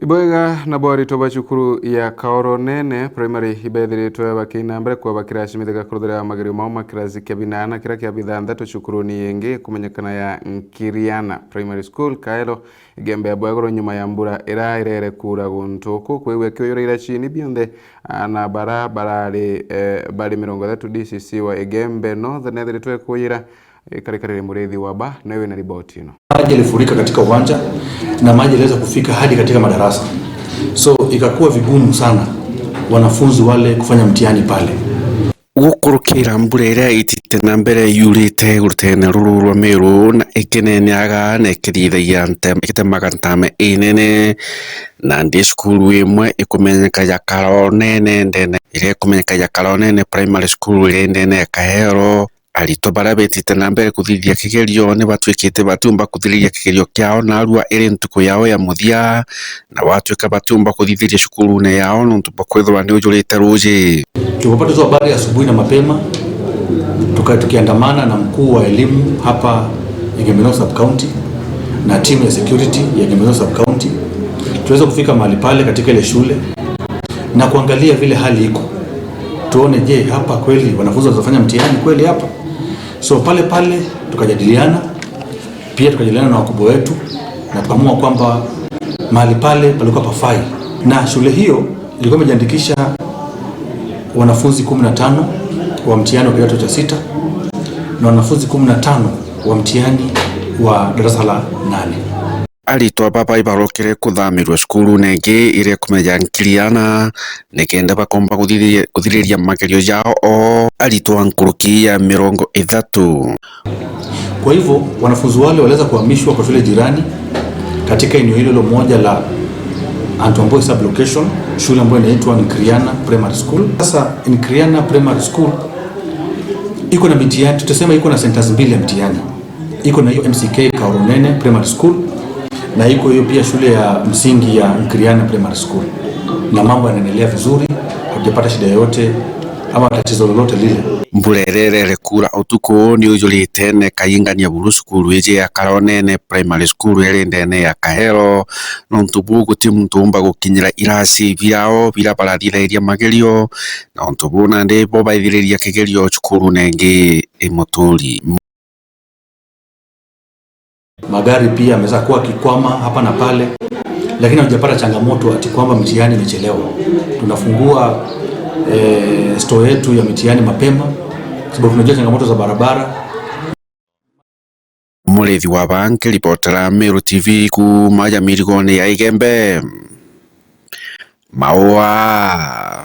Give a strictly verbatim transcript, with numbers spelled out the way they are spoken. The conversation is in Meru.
Ibwega nabo aritwa ba cukuru ya Kaoro Nene Primary ibethiritwe bakiina mbere kwaba kirasi mithega kuruthira magerio mao ma kirasi kia binana kiria kia bithanthatu cukuruni ingi kumenyekana ya Nkiriana Primary School, Kaero, Igembe ya Bwegoro nyuma ya mbura ira irere kuura guntu uku kwigua kiuyura ira chini bionthe, aana bara barari, eh, bari mirongo ithatu D C C wa Igembe North nethiritwe kuyira. Ikarikari Murithi wa Ba, nawe wina riboti ino. Maji yalifurika katika uwanja na maji yaliweza kufika hadi katika madarasa. So, ikakuwa vigumu sana wanafunzi wale kufanya mtihani pale. Gukurukira mbura iria itite na mbere yurite rutene ruru rwa Meru na ikineneaga na ikithithagia ntem-, ikitemaga ntame inene, na ndi cukuru imwe ikumenyeka ya Karonene ndene, iria ikumenyeka ya Karonene Primary School iria ndene ya Kahero. Aritwa baria betite na mbere kuthithia kigerio ni batuikite batiumba kuthiriria kigerio kiao narua iri ntuku yao ya muthia, na gwatuika batiumba kuthithiria cukurune yao nontu bwa kwithirwa ni ujurite ruuji. Tulipopata hizo habari asubuhi na mapema, tuka-, tukiandamana na mkuu wa elimu hapa Igembe North Sub County na timu ya security ya Igembe North Sub County, tuweza kufika mahali pale katika ile shule na kuangalia vile hali iko, tuone, je, hapa kweli wanafunzi wanaweza fanya mtihani kweli hapa? So pale pale tukajadiliana, pia tukajadiliana na wakubwa wetu na tukaamua kwamba mahali pale palikuwa pafai, na shule hiyo ilikuwa imejiandikisha wanafunzi kumi na tano wa mtihani wa kidato cha sita na wanafunzi kumi na tano wa mtihani wa darasa la nane. Aritwa baba ibarokire kuthamirwa cukurune ingi iria ikumenyeka ya Nkiriana, nikenda bakomba kuthithiria, kuthiriria magerio jao o aritwa nkuruki ya mirongo ithatu. Kwa hivyo, wanafunzi wale waliweza kuhamishwa kwa shule jirani katika eneo hilo hilo moja la Antuamboi Sub-Location, shule ambayo inaitwa Nkiriana Primary School. Sasa, Nkiriana Primary School iko na mitihani, tutasema iko na centers mbili ya mtihani. Iko na hiyo M C K Kaoronene Primary School, na iko hiyo pia shule ya msingi ya Nkiriana Primary School, na mambo yanaendelea vizuri, hatujapata shida yoyote ama tatizo lolote lile. Mbura irerere kuura utuku ni ujurite na ikayingania buru cukuru iji ya Karonene Primary School iri ndene ya Kahero. Nontu buu, guti muntu umba gukinyira irasi birao bira barathithairia magerio. Nontu buu, nandi bo baithiriria kigerio cukurune ingi i Muturi. Magari pia yameweza kuwa yakikwama hapa na pale, lakini hatujapata changamoto ati kwamba mtihani imechelewa. Tunafungua, eh, store yetu ya mitihani mapema, sababu tunajua changamoto za barabara. Murithi wa Ba nkiribotera Meru T V kuuma Jamirigone ya Igembe. Maua.